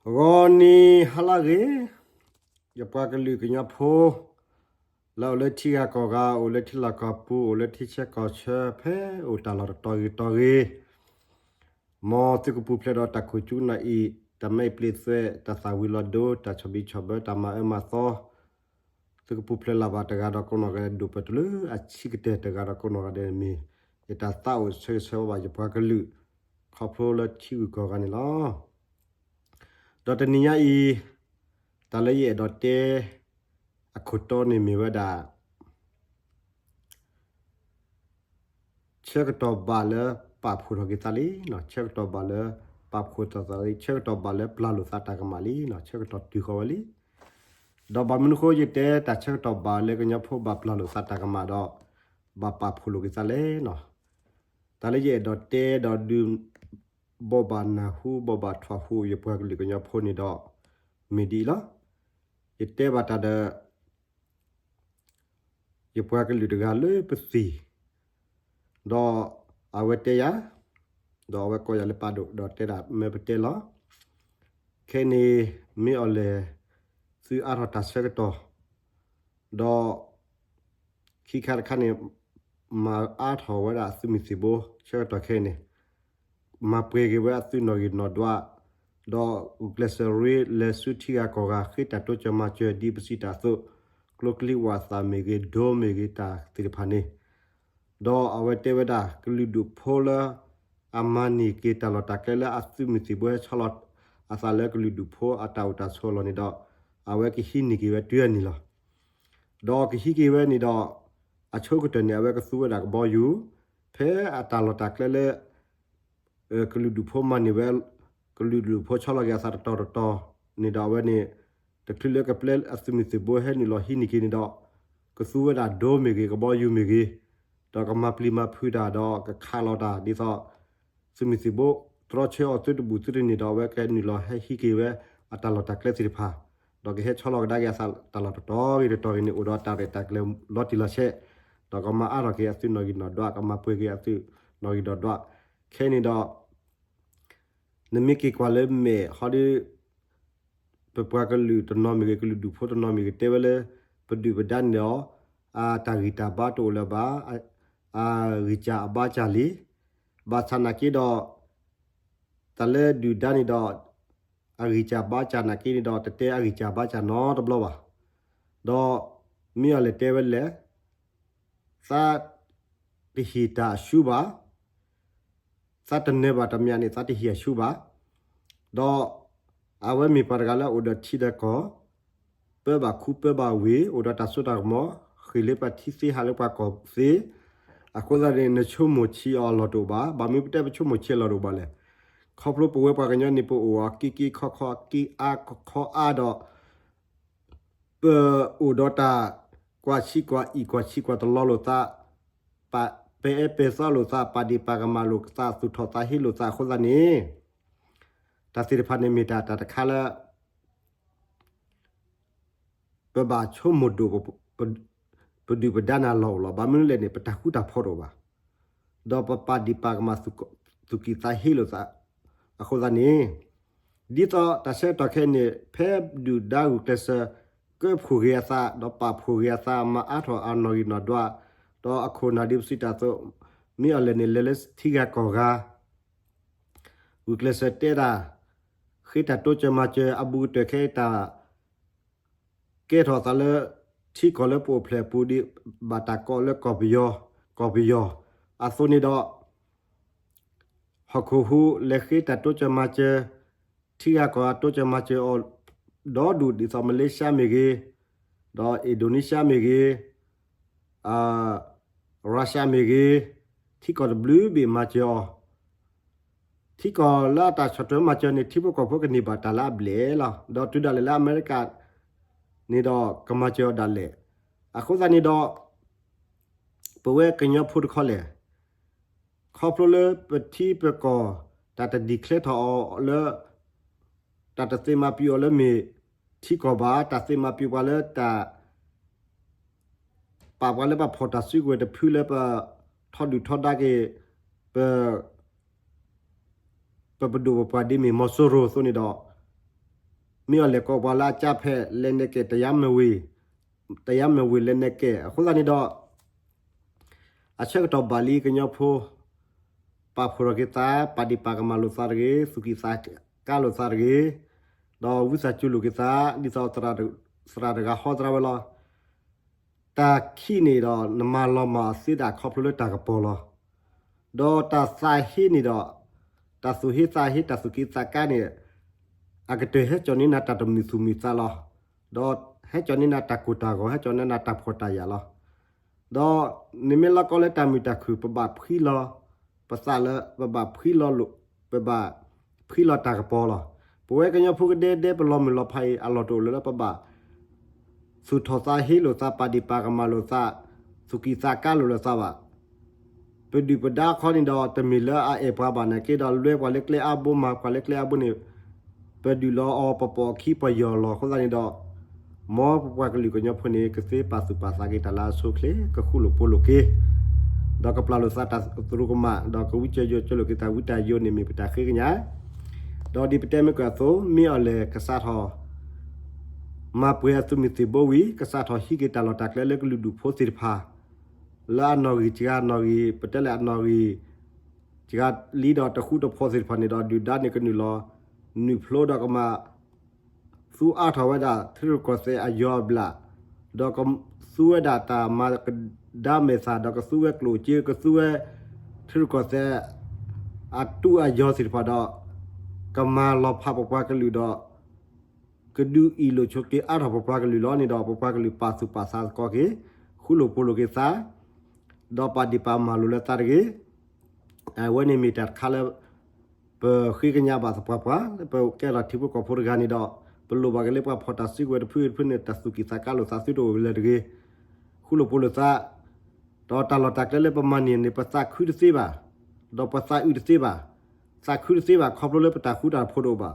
ဂီၤနံၤဟါလၢအဂ့ၤ, ယပှၤကလုာ်ကညီဖိ လၢအိၣ်လၢထံဂၤကီၢ်ဂၤ, အိၣ်လၢထံလီၢ်ကီၢ်ပူၤ, အိၣ်လၢထံဆၢကီၢ်ဆၢ, ဖဲအိၣ်တၢ်လီၢ်တတီၤဂ့ၤတတီၤဂ့ၤ, မ်သုကပူၤဖျဲးဒီးတၢ်ခိၣ်ကၠူနၢ်အံၣ်, တၢ်မဲအံၤပျ့သွဲး, တၢ်သၣ်ဝံၤလီၤဒိ, တၢ်ဆီၣ်ဘံဆီၣ်ဘၢ, တၢ်မၤအၢမၤသီ, သုကပူၤဖျဲးလၢ်ဘၣ်တဂၤဒီးကိးနီၢ်ဂၤဒဲး, ဒိၣ်ပၢၢ်တုၤလၢအဆံးကတၢၢ်တဂၤဒီးကိးနီၢ်ဂၤဒဲးန့ၣ်မ့ၢ် ယတၢ်သးအိၣ်ဆၢဂ့ၤဆၢဝါဘၣ်ယပှၤကလုာ် ခီဖျိလၢထံဂုၤကီၢ်ဂၤန့ၣ်လီၤ. ဒီးတနံၤညါအံၤ, တၢ်လၢယအဲၣ်ဒိးတဲ အခိၣ်တီန့ၣ်မ့ၢ်ဝဲဒၣ် ဆၢကတီၢ်ဘၣ်လၢပာ်ဖှိၣ်ထီၣ်က့ၤသးလံ, ဆၢကတီၢ်ဘၣ်လၢပာ်ဖှိၣ်ထီၣ်သးလံ, ဆၢကတီၢ်ဘၣ်လၢပျၢ်လိာ်သးတၢ်ကမၣ်လံ, ဆၢကတီၢ်တုၤဃီၤဝဲလံ. ဒီးဘၣ်မနုၤအဃိယတဲတၢ်ဆၢကတီၢ်ဘၣ်လၢကညီဖိဘၣ်ပျၢ်လိာ်သးတၢ်ကမၣ်ဒီး ဘၣ်ပာ်ဖှိၣ်လိာ်က့ၤသးလဲၣ်န့ၣ်, တၢ်လၢယအဲၣ်ဒိးတဲဒီးဒုး ဘိးဘၣ်နၢ်ဟူ ဘိးဘၣ်ထွဲးဟူယပှၤကလုာ်ကညီဖိန့ၣ်ဒီး မ့ၢ်ဒ်အံၤလီၤ. ယတဲဘၣ်တၢ်ဒီး ယပှၤကလုာ်တဂၤလၢပသံၣ်, ဒီးအဝဲတဲယၤ, ဒီးအဝဲကိးယၤလၢပာ်ဒိၣ် ဒီးတဲဒၣ်မၢပတဲလီၤ. ခဲအံၤန့ၣ် မ့ၢ်အီၤလဲၣ် သုအါထီၣ်တၢ်ဆၢကတီၢ်, ဒီး ခံခါတခါန့ၣ် မၤအါထီၣ်ဝဲဒၣ်အသုးမုၢ်သံၣ်ဘိ ဆၢကတီၢ်ခဲအံၤန့ၣ် မၤပှဲၤက့ၤဝဲအသုးနီၣ်ဂံၢ်နီၣ်ဒွး, ဒီးဂုာ်ကျဲးစၢးရ့လဲၤဆူထံဂၤကီၢ်ဂၤ ဃ့တၢ်တိစၢၤမၤစၢၤဒ်ပစံးတၢ်အသိး, ကျိချံဝၣ်သၣ်မ့ၢ်ဂ့ၤ, ဒိမ့ၢ်ဂ့ၤ, တၢ်သ့ၣ်တဖၣ်န့ၣ်, ဒီးအဝဲတဲဝဲဒၣ် ကလုာ်ဒူၣ်ဖိလၢ အမၤန့ၢ်က့ၤတၢ်လီၢ်တၢ်ကျဲလၢအသုးမုၢ်သံၣ်ဘိဟဲဆီလီၤအသးလၢကလုာ်ဒူၣ်ဖိအတၢ်အိၣ်တၢ်ဆိးအလီၢ်န့ၣ်ဒီး အဝဲကဟံးန့ၢ်က့ၤဝဲတုၤအနံၤလီၤ. ဒီးကဟံးက့ၤဝဲန့ၣ်ဒီး အဆိကတၢၢ်န့ၣ် အဝဲကသူဝဲဒၣ်ကဘီယူၤ ဖဲအတၢ်လီၢ်တၢ်ကျဲလၢ ကလုာ်ဒူၣ်ဖိမၤန့ၢ်ဝဲ, ကလုာ်ဒူၣ်ဖိဆီလီၤက့ၤအသးတတီၤတတီၤန့ၣ်ဒီး အဝဲန့ၣ် တချုးလၢကပျဲအသုးမုၢ်သံၣ်ဘိဟဲနုာ်လီၤဟံးန့ၢ်က့ၤန့ၣ်ဒီး ကသူဝဲဒၣ်ဒိမ့ၢ်ဂ့ၤ ကဘီယူၤမ့ၢ်ဂ့ၤ, ဒီးကမၤပျံၤမၤဖုးတၢ်ဒီးကခးလီၤတၢ် ဒ်သိး သုးမုၢ်သံၣ်ဘိ တြီဆၢအီၤသုတဘူၣ်သုတန့ၢ်ဒီး အဝဲကနုာ်လီၤဟဲဟံးက့ၤဝဲအတၢ်လီၢ်တၢ်ကျဲသ့ၣ်တဖၣ်, ဒီးကဟဲဆီလီၤကဒါက့ၤအသးတၢ်လီၢ်တတီၤဂ့ၤတတီၤဂ့ၤန့ၣ် အိၣ်ဒီးတၢ်ရဲၣ်တၢ်ကျဲၤလီၤတံၢ်လီၤဆဲး, ဒီးကမၤအါထီၣ်က့ၤအသုးနီၣ်ဂံၢ်နီၣ်ဒွး, ကမၤပှဲၤက့ၤအသုးနီၣ်ဂံၢ်နီၣ်ဒွး, ခဲအံၤန့ၣ်ဒီး နမ့ၢ်က့ၤကွၢ်လၢမဲာ်ဟီဒီး ပပှၤကလုာ်တနီၤမ့ၢ်ဂ့ၤ, ကလုာ်ဒူၣ်ဖိတနီၤမ့ၢ်ဂ့ၤ, တဲဝဲလၢ ပဒုၣ်ပဒါန့ၣ်ဒီး အတၢ်ဂံၢ်တၢ်ဘါတအိၣ်လၢၤဘၣ်, အဂံၢ်စၢ်အဘါစၢ်လံ. ဘၣ်ဆၣ်နာ်က့ဒီး တၢ်လၢဒုၣ်ဒါန့ၣ်ဒီး အဂံၢ်စၢ်ဘါစၢ်နာ်က့န့ၣ်ဒီး တတဲအဂံၢ်စၢ်ဘါစၢ်နီတဘျီဘၣ်. ဒီးမ့ၢ်အီၤလဲၣ်တဲဝဲလဲၣ်, သးတဟ့ၣ်တၢ်အဆူဘၣ်, သးတနၢၤဘၣ်တမံၤန့ၣ် သးတဟ့ၣ်အဆူဘၣ်. ဒီးအဝဲမ့ၢ်ပှၤတဂၤလၢအအိၣ်ဒီးထံဒီးကီၢ်, ပၢဘၣ်ခူပၢဘၣ်ဝ့ၢ်, အိၣ်ဒီးတၢ်စိတၢ်ကမီၤ, ဃ့ၢ်လၢပှၤထံသ့ဟးလၢပှၤကီၢ်သ့, အဃိသတးန့ၣ် နဆိကမိၣ်ဆံးအီၤလီၢ်တအိၣ်ဘၣ်. ဘၣ်မနုၤပတဲပဆိကမိၣ်ဆံးအီၤလီၢ်တအိၣ်ဘၣ်လဲၣ်. ခီဖျိပဝဲပှၤကညီန့ၣ် ပအိၣ်အီၤက့က့ခီခီ, က့အါခီအါဒီး ပအိၣ်ဒီးတၢ်ကွၢ်ဆံးကွၢ်အံၣ်ကွၢ်ဆံးကွၢ်တလီလိာ်သး, ပ, ပအဲၣ်ပဲာ်သီလိာ်သး, ပာ်ဒ့ၣ်ပာ်ကမၣ်လိာ်သး, သူၣ်ထီၣ်သးဟ့လိာ်သးအဃိသတးန့ၣ်, တၢ်သ့ၣ်တဖၣ်န့ၣ်မ့ၢ်တၢ်တခါလၢ ပဘၣ်ဆိကမိၣ်ဒိၣ် ပဒုၣ်ပဒါန့ၣ်အလီၢ်အိၣ်လီၤ. ဘၣ်မနုၤလဲၣ်န့ၣ် ပတၢ်ဃူတၢ်ဖိးတအိၣ်ဘၣ်. ဒီးပပာ်ဒ့ၣ်ပာ်ကမၣ်သူၣ်ကံၢ်သးဟ့လိာ်သးအဃိသတးန့ၣ်, ဒ်သိးတၢ်ဆၢကတီၢ်ခဲအံၤန့ၣ် ဖဲဒုၣ်ဒါဂုာ်ကျဲးစၢး ကၢဖှိၣ်ဂ့ၤအသး ဒီးပာ်ဖှိၣ်ဂ့ၤအသး မၤအါထီၣ်အနီၣ်ဂံၢ်နီၣ်ဒွး, ဒီးအခိၣ်နၢ်ဒ်ပစံးတၢ်အသိး, မ့ၢ်အီၤလဲၣ်န့ၣ် လဲၤလၢထံဂၤကီၢ်ဂၤ ဂုာ်ကျဲးစၢးတဲဒၣ်, ဃ့တၢ်တိစၢၤမၤစၢၤအဘူးကတၢၢ်ခဲအံၤတၢ် ကဲထီၣ်သးလၢ ထံကီၢ်လၢပအိၣ်ဖျဲၣ်ပူၤဒံး ဘၣ်တၢ်ကိးလၢကီၢ်ပယီၤ, ကီၢ်ပယီၤအသိးန့ၣ်ဒီး ဟီၣ်ခိၣ်ဟူးလဲၤဃ့တၢ်တိစၢၤမၤစၢၤ, ထံဂၤကီၢ်ဂၤတိစၢၤမၤစၢၤအီၤ ဒီဒူၣ်ဒ်သိး မလ့ၡါမ့ၢ်ဂ့ၤ, ဒီး အ့ၣ်ဒိၣ်နံၡါမ့ၢ်ဂ့ၤ, ရၢၡါမ့ၢ်ဂ့ၤ, ထံကီၢ်တဘျုးဘ့ၣ်မၤစၢၤအီၤ ထံကီၢ်လၢအတၢ်ဆီၣ်ထွဲမၤစၢၤန့ၣ် ထံဖိကီၢ်ဖိကန့ၢ်ဘၣ်တၢ်လၢအဘျဲၣ်လီၤ. ဒီးတုၤဒၣ်လဲာ်လၢအမဲရကၤန့ၣ်ဒီး ကမၤစၢၤအီၤဒၣ်လဲာ်. အဃိသတးန့ၣ်ဒီး ပဝဲကညီဖိတခီလဲၣ်, ခီဖျိလၢပထံပကီၢ် တၢ်တ declare ထီၣ်အီၤလၢ တၢ်တသ့မၤပျုၤအီၤလၢမ့ၢ်ထံကီၢ်ဘၣ်, တၢ်သ့မၤပျုၤပှၤလၢတၢ် ပာ်ပှၤလၢပှၤဖီၣ်တၢ်စုကဝဲၤတဖုလၢပထီဒုၣ်ထီဒါက့ၤ ပ ပပဒိၣ်ပပှၢ်ဒ်မ့ၢ်မီၤစိရိၤအသိးန့ၣ်ဒီး မ့ၢ်အီၤလဲၤကိးပှၤလၢအကၢ်ဖဲ လဲၤနဲၣ်ကဲၣ် တယါမဲာ်ဝ့ၤ တယါမဲာ်ဝ့ၤ လဲၤနဲၣ်ကဲၣ် အဃိသတးန့ၣ်ဒီး အဆၢကတီၢ်ဘၣ်လံကညီဖိ ပာ်ဖှိၣ်ထီၣ်က့ၤသး ပာ်ဒံးပာ်ကမၣ်လိာ်သးတဂ့ၤ သူၣ်ကံၢ်သးကါလိာ်သးတဂ့ၤ ဒီးဝံသးစူၤလိာ်က့ၤသး ဒ်သိးသရၣ်တဂၤဟီသရၣ်ဝဲလီၤ. တၢ်ခံးန့ၣ်ဒီး နမၤလီၤမၢ်အီၤသ့ဒၣ်ခီဖျိလၢတၢ်ကပီၤလီၤ. ဒီးတၢ်သးဟ့န့ၣ်ဒီး တၢ်သူၣ်ဟ့သးဟ့ တၢ်သူၣ်ကံၢ်သးကါန့ၣ် အကတၢၢ်ဟဲကၠီၣ်န့ၢ်နၤတၢ်တမုာ်သူၣ်မုာ်သးလီၤ. ဒီးဟဲကၠီၣ်န့ၢ်နၤတၢ်ကိၢ်တၢ်ဂီၤ ဟဲကၠီၣ်န့ၢ်နၤတၢ်ဖှီၣ်တၢ်ယာ်လီၤ. ဒီးနမ့ၢ်လီၤကီလၢတၢ်မုာ်တၢ်ခုၣ် ပဘၣ်ဖှံလီၤ ပသးလၢ ပဘၣ်ဖှံလီၤလိာ် ပဘၣ်ဖှံလီၤတၢ်ကပီၤလီၤ. ပဝဲကညီဖိကဒဲဒဲ ပလီၤမုၢ်လီၤဖးအံၤ အလီၢ်တအိၣ်လၢၤလၢပဘၣ် သူၣ်ထီၣ်သးဟ့လိာ်သး ပာ်ဒံးပာ်ကမၣ်လိာ်သး သူၣ်ကံၢ်သးကါလိာ်လိာ်သးဘၣ်. ပဒုၣ်ပဒါခီန့ၣ်ဒီး တမ့ၢ်လၢအအဲၣ်ပှၤဘၣ်နာ်က့ဒီး လွဲပှၤလၢကျဲအါဘိ မၤပှၤလၢကျဲအါဘိန့ၣ် ပဒုးလီၤအီၤ ပပိာ်အခံပယီၤလီၤ. အဃိသတးန့ၣ်ဒီး မ်ပပှၤကလုာ်ကညီဖိန့ၣ် ကသ့ပာ်သူၣ်ပာ်သးက့ၤတၢ်လၢအဆိအချ့ ကဃူလိာ်ဖိးလိာ်က့ၤ ဒီးကပျၢ်လိာ်သးတၢ်သရူးကမၣ် ဒီးကဝံကၢယိၤကၢလိာ်က့ၤတၢ်ဝံတၢ်ယိာ်န့ၣ် မ့ၢ်ပတၢ်ဃ့ကညး ဒီးဒ်ပတဲမ့ၢ်ကွၢ်အသိး မ့ၢ်အီၤလဲၣ်ကစးထီၣ် မၤပှဲၤအသုးမုၢ်သံၣ်ဘိဝံၤ ကစးထီၣ်ဟံးက့ၤတၢ်လီၢ်တၢ်ကျဲလၢကလုာ်ဒူၣ်ဖိသ့ၣ်တဖၣ် လၢအနီၣ်ဂံၢ်စှၤနီၣ်ဂံၢ် ပတဲလၢအနီၣ်ဂံၢ် စှၤလံဒီးတဃူတဖိးသ့ၣ်တဖၣ်န့ၣ်ဒီး ဒုၣ်ဒါန့ၣ်ကနုာ်လီၤ နုာ်ဖျိဒီးကမၤ သူအါထီၣ်ဝဲဒၣ် ထံရူၢ်ကီၢ်သဲးအယီၤအဘျၣ်, ဒီးကသူဝဲဒၣ်တၢ်မၤကဒါမဲာ်သၣ်, ဒီးကသူဝဲကျိၣ်စ့, ကသူဝဲ ထံရူၢ်ကီၢ်သဲး အတူးအယီၤသ့ၣ်တဖၣ်ဒီး ကမၤလီၤဖးပပှၤကလုာ်ဒီး ကဒုးအံၣ်လိာ်ဆိးက့အါထီၣ်ပပှၤကလုာ်လီၤန့ၣ်ဒီး ပပှၤကလုာ်ပာ်သူၣ်ပာ်သးသကိးက့ၤ ဃူလိာ်ဖိးလိာ်က့ၤသး ဒီးပာ်ဒံးပာ်ကမၣ်လိာ်လၢသးတဂ့ၤ. အဝဲန့ၣ်မ့ၢ်တၢ်တခါလၢ ပဃ့ကညးဘၣ်သပှၢ်ပှၢ် ပကဲထီၣ်ထံဖိကီၢ်ဖိတဂၤန့ၣ်ဒီး ပလိၣ်ဘၣ်က့ၤလၢပှၤဖီၣ်တၢ်စုကဝဲၤတဖုတဖုန့ၣ် တၢ်သူၣ်ကံၢ်သးကါလိာ်သးသုတအိၣ်လၢၤတဂ့ၤ. ဃူလိာ်ဖိးလိာ်သး ဒီးတၢ်လီၢ်တၢ်ကျဲလၢပမၤန့ၢ်န့ၣ် ပသးခုတသ့ဘၣ်, ဒီးပသးအုးတသ့ဘၣ်. သးခုတသ့ဘၣ် ခီဖျိလၢပတၢ်ဃူတၢ်ဖိးတအိၣ်ဘၣ်.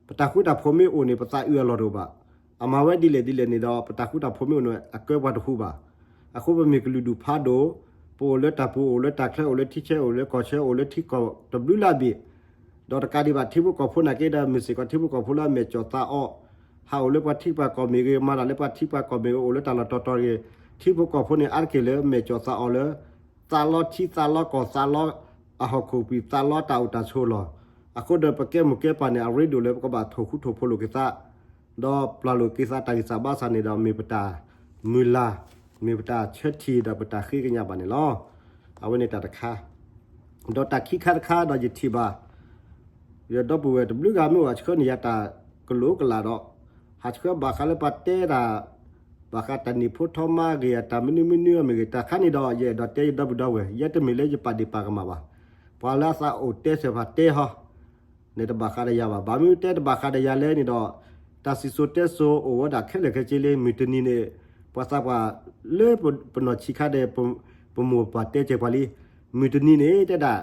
ပတၢ်ဃူတၢ်ဖိးမ့ၢ်အိၣ်န့ၣ် ပသးအုးအလီၢ်တအိၣ်ဘၣ်. အမၤဝဲဒ်လဲၣ်ဒ်လဲၣ်န့ၣ်ဒီး ပတၢ်ဃူတၢ်ဖိးမ့ၢ်အိၣ်န့ၣ် အကဲပှၤတဃူဘၣ်. အဃိပမ့ၢ်ကလုာ်ဒူၣ်ဖးဒိၣ်, ပအိၣ်လၢတၢ်ပူၤ အိၣ်လၢတၢ်ချၢ အိၣ်လၢထံဆၢ အိၣ်လၢကီၢ်ဆၢ အိၣ်လၢထံကီၢ်တဘျုးလၢအဘ့ၣ်, ဒီးတကးဒံးဘၣ်ထံဖိကီၢ်ဖိနာ်က့ဒီး မ့ၢ်စ့ၢ်ကီးထံဖိကီၢ်ဖိလၢအမဲာ်ကၠီၣ်သးအီ, ဟးအိၣ်လၢပှၤထံပှၤကီၢ်မ့ၢ်ဂ့ၤ, မၤတၢ်လၢပှၤထံပှၤကီၢ်မ့ၢ်ဂ့ၤ, အိၣ်လၢတၢ်လီၢ်တီတီဂ့ၤ, ထံဖိကီၢ်ဖိန့ၣ် အါတက့ၢ်လၢမဲာ်ကၠီၣ်သးအီလၢ သးလီထံသးလီကီၢ် သးလီအဟီၣ်ခိၣ်ပံၤ သးလီတၢ်အိၣ်တၢ်ဆိးလီၤ. အဃိဒီးပကဲမိၢ်ကဲပၢ်န့ၣ် အရ့ဒိၣ်လၢပကဘၣ်ထိၣ်ဃူထိၣ်ဖိးလိာ်က့ၤသး ဒီးပျၢ်လိာ်က့ၤသးတၢ်ဂံၢ်စၢ်ဘါစၢ်န့ၣ်ဒီး မ့ၢ်ပတၢ်မုၢ်လၢ်, မ့ၢ်ပတၢ်ဆၢထံၣ်ဒီးပတၢ်ဃ့ကညးဘၣ်န့ၣ်လီၤ. အဝဲန့ၣ်တၢ်တခါ, ဒီးတၢ်ခံခါတခါဒီးယထံၣ်ဘၣ် ယဒီပုၢ်ဝဲၢ်တဘျုးဂၤမ့ၢ်အိၣ်အဆှၢန့ၣ် ယတၢ်ကလိာ်ကလာ်ဒီး ဟးဆှၢဘၣ်ဃးလၢပှၤတဲတၢ် ဘၣ်ဃးတၢ်နံၣ်ဖိထီမါဂ့ၤ အတၢ်မနုၤမနုၤအမ့ၢ်ဂ့ၤ တၢ်ခါန့ၣ်ဒီး ယအဲၣ်ဒိးတဲယဒီပုၢ်ဒီဝဲၢ် ယဲတမ့ၢ်လၢယပာ်ဒ့ၣ်ပာ်ကမၣ်ဘၣ်. ပှၤလၢအသးအိၣ်တဲသ့ၣ်တဖၣ်တဲဟီ န့ၣ်တဘၣ်ဃးဒီးယၤဘၣ်. ဘၣ်မနုၤတဲတဘၣ်ဃးဒီးယၤလဲၣ်န့ၣ်ဒီး တၢ်စံၣ်စိၤတဲစိၤအိၣ်ဝဲဒၣ်ခဲလၢာ်ခဲဆ့လံ. မုၢ်တနံၤန့ၣ် ပှၤသးပှၢ်လၢပနီၢ်ဆံးခါဒီး ပမိၢ်ပၢ်တဲစဲးပှၤလံ. မုၢ်တနံၤန့ၣ်တဲဒၣ်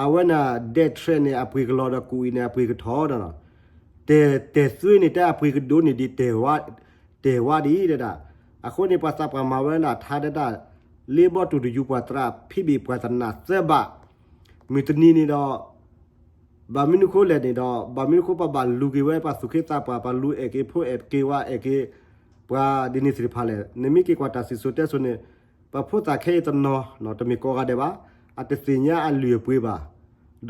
အဝဲန့ၣ် ဒဲးထြဲးန့ၣ် အပှ့ၤကလီၤဒီးကူၣ်အံၤန့ၣ် အပှ့ၤကထီၣ်ဒီး တဲာ် တဲာ်သွ့န့ၣ် တဲအပှ့ၤကဒိးန့ၣ်ဒ် တဲာ်ဝါဒ်တဲဒၣ်. အဃိန့ၣ် ပှၤသးပှၢ်မၤဝဲလၢထါဒၣ်တၢ် လ့ဘီတူၢ်တယူၤပှၤသရၣ် ဖံးဘ့ၣ်ပှၤသနၢ်သၢဘး မုၢ်တနံၤန့ၣ်ဒီး ဘၣ်မနုၤဃိလဲၣ်န့ၣ်ဒီး ဘၣ်မနုၤဃိပှၤဘၣ်လူၤက့ၤဝဲ ပှၤသူၣ်က့သးပှၢ် ပှၤလူၤအဲၣ်က့ၤဖိအဲၣ်က့ၤဝၤအဲၣ်က့ၤ ပှၤဒ်န့ၣ်သ့ၣ်တဖၣ်လဲၣ်. နမ့ၢ်က့ၤကွၢ်တၢ်စံၣ်စိၤတဲစိၤန့ၣ် ပှၤဖိသၣ်ခဲအံၤတနီၤ တမ့ၢ်ကိးဂၤဒဲးဘၣ် အတသ့ၣ်ညါအလုၢ်အပှ့ၤဘၣ်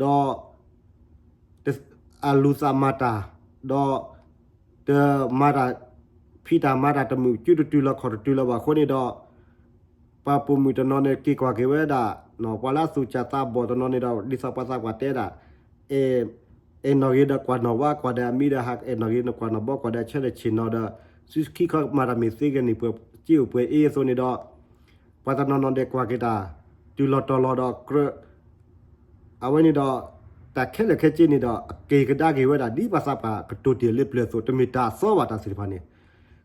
ဒီး အလူၤသးမၤတၢ် ဒီး တမၤတၢ် ဖံးတၢ်မၤတၢ်တမုာ် ကၠူတတုၤလီၤခီၣ်တတုၤလီၤဘၣ်အဃိန့ၣ်ဒီး ပှၤပိာ်မုၣ်တနီၤန့ၣ် က့ၤကွၢ်က့ၤဝဲဒၣ် ပှၤလၢအသူၣ်စၢ်သးဘီၣ်တနီၤန့ၣ်ဒီး ဒ်သိးပှၤသးပှၢ်တဲဒၣ် အဲၣ်နီၢ်ဂ့ၤဒီးကွၢ်နီၢ်ဝါ ကွၢ်ဒီးအမံဒီးဟးအဲၣ်နီၢ်ဂ့ၤ နကွၢ်နီၢ်ဘီ ကွၢ်ဒီးအဆၢဒီးဆ့ၣ်နီၤဒီး စုခံခီမၤတၢ်မ့ၢ်သ့ဂ့ၤန့ၣ်ပှဲၤစ့အိၣ်ပှဲၤအ့အသိးန့ၣ်ဒီး ပှၤတနီၤနီၤဒဲးကွၢ်က့ၤတၢ် တုၤလီၤတီၤလီၤဒီးကြၢး အဝဲန့ၣ်ဒီး တၢ်ခဲလၢာ်ခဲဆ့န့ၣ်ဒီး အက့ၤကဒါက့ၤဝဲဒၣ် ဒ်ပှၤသးပှၢ်ကတိၤတ့ၢ်လၢပျၢၤအသိး တမ့ၢ်တၢ်အသီဘၣ်တၢ်သ့ၣ်တဖၣ်န့ၣ်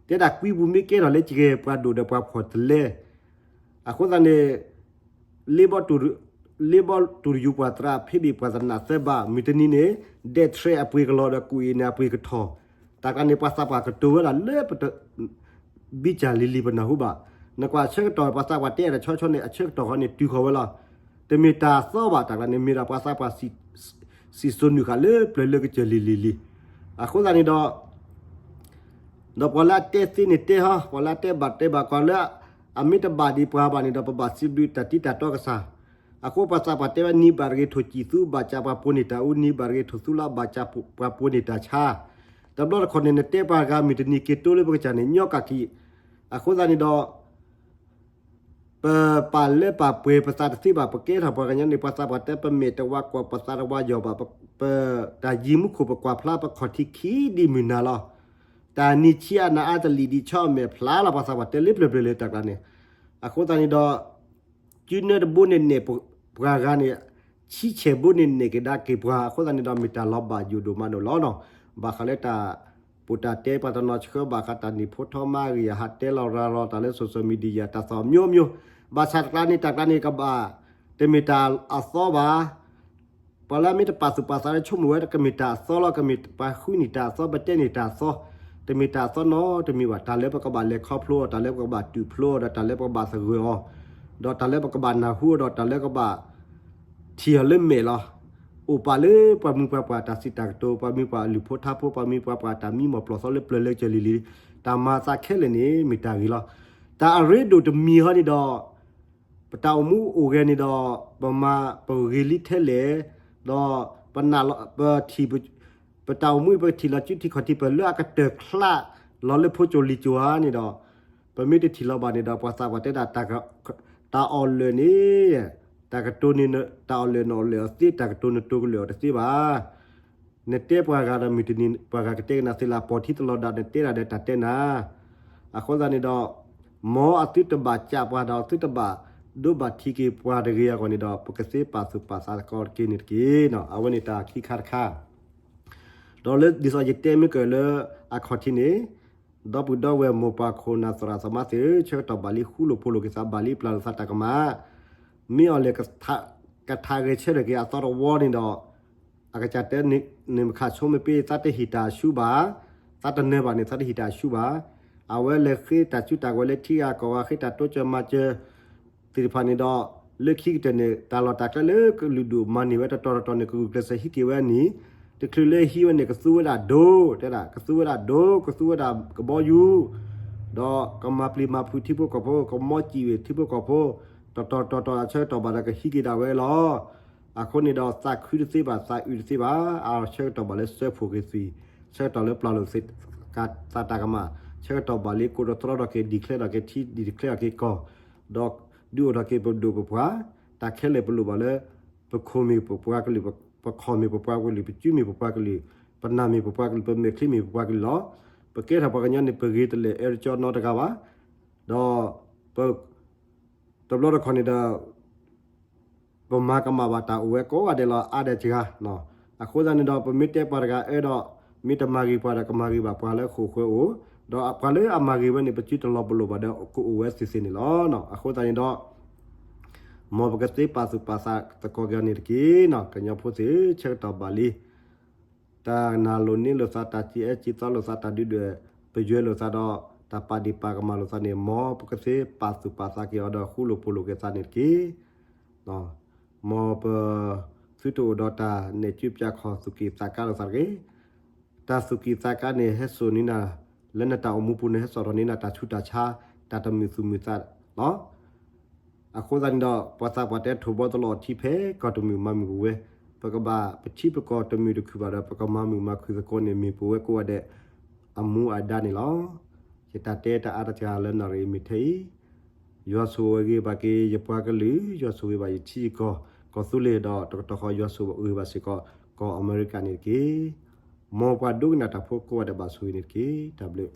တဲဒၣ်ကွံပူၤမ့ၢ်ကဲထီၣ်လၢယဂဲၤပှၤဒိၣ်ဒီးပှၤဖှီၣ်တလဲ အဃိသတးန့ၣ် လ့ဘီ လ့ဘီတူၢ်တယူၤပှၤသရၣ် ဖံးဘ့ၣ်ပှၤသနၢ်သၢဘး မုၢ်တနံၤန့ၣ် ဒဲးထြဲးအပှ့ၤကလီၤဒီးကူၣ်အံၤန့ၣ်အပှ့ၤကထီၣ် တၢ်ကျါန့ၣ် ပှၤသးပှၢ်ကတိၤဝဲဒၣ်လၢပတ ဘံကၢ်လံၤလံၤပနၢ်ဟူဘၣ်. နကွၢ်ဆၢကတီၢ်ပှၤသးပှၢ်တဲအတဆီဆီန့ၣ် အဆၢကတီၢ်ဃီန့ၣ် တုၤဃီၤဝဲလီၤ. တမ့ၢ်တၢ်သီဘၣ်တၢ်ကျါန့ၣ် မ့ၢ်ဒၣ်ပှၤသးပှၢ်စံၣ်စိၤနုာ်ဃာ်လၢပျၢၤလၢကစၢၢ်လံၤလံၤလံၤ. အဃိသတးန့ၣ်ဒီး ဒီးပှၤလၢအတဲသ့န့ၣ်တဲဟီ, ပှၤလၢအတဲဘၣ်တဲဘၣ် ပှၤလၢအမ့ၢ်တဘၣ်ဒံးပှၤဘၣ်န့ၣ်ဒီး ပဘၣ်စံးဘျုးတၢ်တံတၢ်တီကစၢ်. အဃိပှၤသးပှၢ်တဲဝဲ နံၤဘၣ်တဂ့ၤထိၣ်စံၣ်သူ, ဘၣ်စၢ်ပှၤပိာ်န့ၢ်တၢ်အူ, နံၤဘၣ်တဂ့ၤထိၣ်သူလၢ ဘၣ်စၢ်ပှၤပိာ်န့ၢ်တၢ်ဆါ. တဘျီတခီၣ်န့ၣ် နတဲပှၤဂၤမုၢ်တနံၤက့ၤတိလၢပကစၢ်န့ၣ် ညီကၣ်က့ၤ. အဃိသတးန့ၣ်ဒီး ပပာ်လၢပာ်ပှဲၤပသးတသ့ဘၣ်, ပကဲထီၣ်ပှၤကညီန့ၣ် ပှၤသးပှၢ်တဲ ပမဲာ်တဝါကွၢ် ပသးတဝါယီၢ်ဘၣ်, ပတၢ်ယံၤမူခိၣ်ပကွၢ်ဖျါ ပခီၣ်ထံးခံဒ်မုၢ်နၤလီၤ. တၢ်နံၤဆံးအနၤအါတလံာ်ဒံး ဆီအမဲာ်ဖျါလီၤ ပှၤသးပှၢ်တဲလၢပျၢၤပျၢၤလၢတၢ်ကျါန့ၣ်. အဃိသတးန့ၣ်ဒီး ကၠူနၢတဘိန့ၣ်နဲၣ်ပှၤဂၤန့ၣ်, ဆံဆဲၣ်ဘိန့ၣ်နဲၣ်ကဒါက့ၤပှၤ. အဃိသတးန့ၣ်ဒီး မ့ၢ်တၢ်လီၤဘၣ်ယိၣ်ဒိၣ်မးဒိၣ်လီၤနီၤ. ဘၣ်ဃးလၢတၢ်ပိာ်တၢ်တဲ ပှၤတနီၤဆှၢဘၣ်ဃးတၢ်နံၣ်ဖိထီမးအဂ့ၢ် ဟးတဲလီၤရၤလီၤတၢ်လၢ social media တၢ်သီၣ်မျိုးမျိုး, ဘၣ်ဆၣ်တကျါန့ၣ် တၢ်ကျါန့ၣ်ကဘၣ် တမ့ၢ်တၢ်အသီဘၣ်. ပှၤလၢအမ့ၢ်တပာ်သူၣ်ပာ်သးလၢဆိကမိၣ်ဝဲ တကမ့ၢ်တၢ်အသီလီၤ, ကမ့ၢ်ပှၤဃုန့ၢ်တၢ်အသီ, ပတဲန့ၢ်တၢ်အသီ, တမ့ၢ်တၢ်အသီနီတမံၤဘၣ်. တၢ်လၢပကဘၣ်လဲၤခီဖျိအီၤ, တၢ်လၢပကဘၣ်တူၢ်ဖျိအီၤဒီး တၢ်လၢပကဘၣ်သဂၢၢ်အီၤ, ဒီးတၢ်လၢပကဘၣ်နၢ်ဟူအီၤဒီး တၢ်လၢကဘၣ်ထံၣ်အီၤလၢမဲာ်လီၤ. အိၣ်ပာ်လၢပှၤမုၢ်ပှၤပှၢ်တၢ်စံးတၢ်ကတိၤ, ပှၤမုၢ်ပှၤလုၢ်ဖိထါဖိ, ပှၤမုၢ်ပှၤပှၢ်တၢ်မံမီၢ်ပျီၢ်သီလၢပျၢၤလၢကစၢၢ်လံၤလံၤ, တၢ်မၤသးခဲလၢာ်န့ၣ် မ့ၢ်တၢ်ဂ့ၤလီၤ. တၢ်အရ့ဒိၣ်တမံၤဟီန့ၣ်ဒီး ပတၢ်အိၣ်မူအိၣ်ဂဲၤန့ၣ်ဒီး ပမၤပဂ့ၤလံထဲလဲၣ်, ဒီးပနာ်လီၤ ပထံၣ် ပတၢ်အိၣ်မူ ပကထံၣ်လီၤစုထံခီၣ်ထံး ပလၢအကတၢၢ်ချါလီၤလၢဖိကၠိလံၤကၠိဧါန့ၣ်ဒီး, ပမ့ၢ်တထံၣ်လီၤဘၣ်န့ၣ်ဒီး ပှၤသးပှၢ်တဲဒၣ် တၢ်အီၣ်လၢာ်န့ၣ်, တၢ်ကတိၤန့ၣ် တၢ်အီၣ်လၢာ်န့ၣ်အီၣ်လၢာ်အီၤသ့, တၢ်ကတိၤနတိၤကလုၢ်အီၤတသ့ဘၣ်. နတဲပှၤဂၤဒီး မုၢ်တနံၤပှၤဂၤကတဲကနၣ်သ့လၢ ပိာ်ထံတလီၤဒၣ် နတဲဒၣ်ဒီးတၢ်တဲနၤ. အဃိသတးန့ၣ်ဒီး မ်အသုတဘၣ်ကးပှၤဒီးသုတဘၣ်ဒိဘၣ်ထံးက့ၤပှၤတဂ့ၤအဂီၢ်န့ၣ်ဒီး ပကသ့ပာ်သူၣ်ပာ်သးသကိးတက့ၢ်န့ၣ်တက့ၢ်. အဝဲန့ၣ်တၢ်ခံခါတခါ ဒီးလၢဒ်သိးယတဲမ့ၢ်ကၢၢ်လၢအခီၣ်ထံးန့ၣ်, ဒီပုၢ်ဒီဝဲၢ်မိၢ်ပၢ်ခိၣ်နၢ်သရၣ်သမါသ့ၣ်ဧၢ, ဆၢကတီၢ်ဘၣ်လံ ဃူလိာ်ဖိးလိာ်က့ၤသး ဘၣ်လံပျၢ်လိာ်သးတၢ်ကမၣ်, မ့ၢ်အီၤလဲၣ် ကထါဂဲၤဆၢထၢၣ်က့ၤအသီတဝီန့ၣ်ဒီး, အကစၢ်တဲန့ၣ် မ့ၢ်ခးဆိမ့ၢ်ပ့ၢ် သးတဟ့ၣ်တၢ်ဆူဘၣ်, သးတနၢၤဘၣ်န့ၣ် သးတဟ့ၣ်တၢ်ဆူဘၣ်. အဝဲလဲၤဃ့တၢ်စုတၢ်ဝဲၤလၢထံဂၤကီၢ်ဂၤ ဃ့တၢ်တိစၢၤမၤစၢၤ သ့ၣ်တဖၣ်န့ၣ်ဒီး, လၢခံကတၢၢ်န့ၣ် တၢ်လီၢ်တၢ်ကျဲလၢကလုာ်ဒူၣ်မၤန့ၢ်ဝဲတတီၤတတီၤန့ၣ် ကဂုာ်ကျဲးစၢးဟံးက့ၤဝဲအနံၤ, တချုးလၢဟံးဝဲန့ၣ် ကသူဝဲဒၣ်ဒိ, တဲဒၣ် ကသူဝဲဒၣ်ဒိ, ကသူဝဲဒၣ်ကဘီယူၤ, ဒီးကမၤပျံၤမၤဖုးထံဖိကီၢ်ဖိ, ကမီစံၣ်ဝဲထံဖိကီၢ်ဖိ, တတီၤတတီၤတတီၤ အဆၢကတီၢ်ဘၣ်ဒီးကဟံးက့ၤဒၣ်ဝဲလီၤ. အဃိန့ၣ်ဒီး သးခုတသ့ဘၣ် သးအုးတသ့ဘၣ်, အဆၢကတီၢ်ဘၣ်လၢစၢဖှိၣ်က့ၤသွံၣ်, ဆၢကတီၢ်လၢပျၢ်လိာ်သးတၢ်ကမၣ်, ဆၢကတီၢ်ဘၣ်လံကိးဒီးတြီဒီးက့ၤ declare ဒီးက့ၤထံ declare ဒီးက့ၤကီၢ်, ဒီးဒုးအိၣ်ထီၣ်က့ၤပဒိၣ်ပပှၢ်, တၢ်ခဲလၢာ်ပလိၣ်ဘၣ်လၢ ပခိၣ်မ့ၢ်ပပှၤကလုာ်, ပခီၣ်မ့ၢ်ပပှၤကလုာ်, ပစုမ့ၢ်ပပှၤကလုာ်, ပနၢ်မ့ၢ်ပပှၤကလုာ်, ပမဲာ်ချံမ့ၢ်ပပှၤကလုာ်လီၤ. ပကဲထီၣ်ပှၤကညီန့ၣ် ပဂ့ၤတလဲၣ်အၢတကၠီနီတဂၤဘၣ်. ဒီး တဘျီတခီၣ်န့ၣ်ဒီး ပမၤကမၣ်ဘၣ်တၢ်အိၣ်ဝဲကိးဂၤဒဲးလီၤ အါဒဲးစှၤ, အဃိသတးန့ၣ်ဒီး ပမ့ၢ်တဲပှၤတဂၤအၢဒီး မ့ၢ်တမၤဂ့ၤပှၤဒီး ကမၤဂ့ၤဘၣ်ပှၤလၢဃိာ်ဃၢၤအိၣ်, ဒီးပှၤလၢအမၤဂ့ၤဝဲန့ၣ် ပစုတလီၤပလိာ်ဘၣ်ဒီး ကအိၣ်ဝဲသ့သ့န့ၣ်လီၤ. အဃိသတးန့ၣ်ဒီး မ်ပကသ့ပာ်သူၣ်ပာ်သးသကိးက့ၤအီၤန့ၣ်တက့ၢ်. ကညီဖိသ့ၣ် ဆၢကတီၢ်ဘၣ်လံ တၢ်နာ်လိာ်န့ၢ်လိာ်သး, တၢ်စံးအဲၣ်စံးသီလိာ်သး, တၢ်ဒုၣ်ဒွဲၣ် ပယွဲလိာ်သးဒီး တၢ်ပာ်ဒ့ၣ်ပာ်ကမၣ်လိာ်သးန့ၣ် မ်ပကသ့ပာ်သူၣ်ပာ်သးက့ၤအီၤဒီး ဃူလိာ်ဖိးလိာ်က့ၤသးန့ၣ်တက့ၢ်. မ်ပသုတအိၣ်ဒီးတၢ်နဲၣ်စုပျၢ်ခီၣ် သူၣ်က့ၣ်သးကါလိာ်သးတဂ့ၤ. တၢ်သူၣ်က့ၣ်သးကါန့ၣ် ဟဲစိာ်န့ၢ်နၤ လၢနတၢ်အိၣ်မူပူၤန့ၣ် ဟဲစိာ်ထီၣ်န့ၢ်နၤ တၢ်ဆူးတၢ်ဆါ, တၢ်တမုာ်သူၣ်မုာ်သးလီၤ. အဃိသတးန့ၣ်ဒီး ပှၤသးပှၢ်တဲ ထိၣ်ဘီတလီၤအီထံဖဲ ကီၢ်တမုာ်မၤမုာ်ပဝဲ, ပကဘၣ်ပထံပကီၢ်တမုာ်တခုၣ်ဘၣ်ဒီး ပကမၤမုာ်မၤခုၣ်သကိးန့ၣ် မ့ၢ်ပဝဲကိးဂၤဒဲး အမူအဒါန့ၣ်လီၤ. ယတၢ်တဲတၢ်အါတကၤလၢနၣ်ရံၣ်အံၤမ့ၢ်ထဲအံၤ, ယွၤဆိၣ်ဂ့ၤဘၣ်က့ၤယပှၤကလုာ်, ယွၤဆိၣ်ဂ့ၤဘၣ်ယထံယကီၢ် ကီၢ်သူလ့ၤဒီး တကတီၢ်ဃီ ယွၤဆိၣ်ဂ့ၤဘၣ်စ့ၢ်ကီး ကီၢ်အမဲရကၤန့ၣ်တက့ၢ်. မ်ပှၤဒိကနၣ်တၢ်ဖိကိးဂၤဒဲးဘၣ်ဆိၣ်ဂ့ၤန့ၣ်တက့ၢ်. တၢ်ဘျုး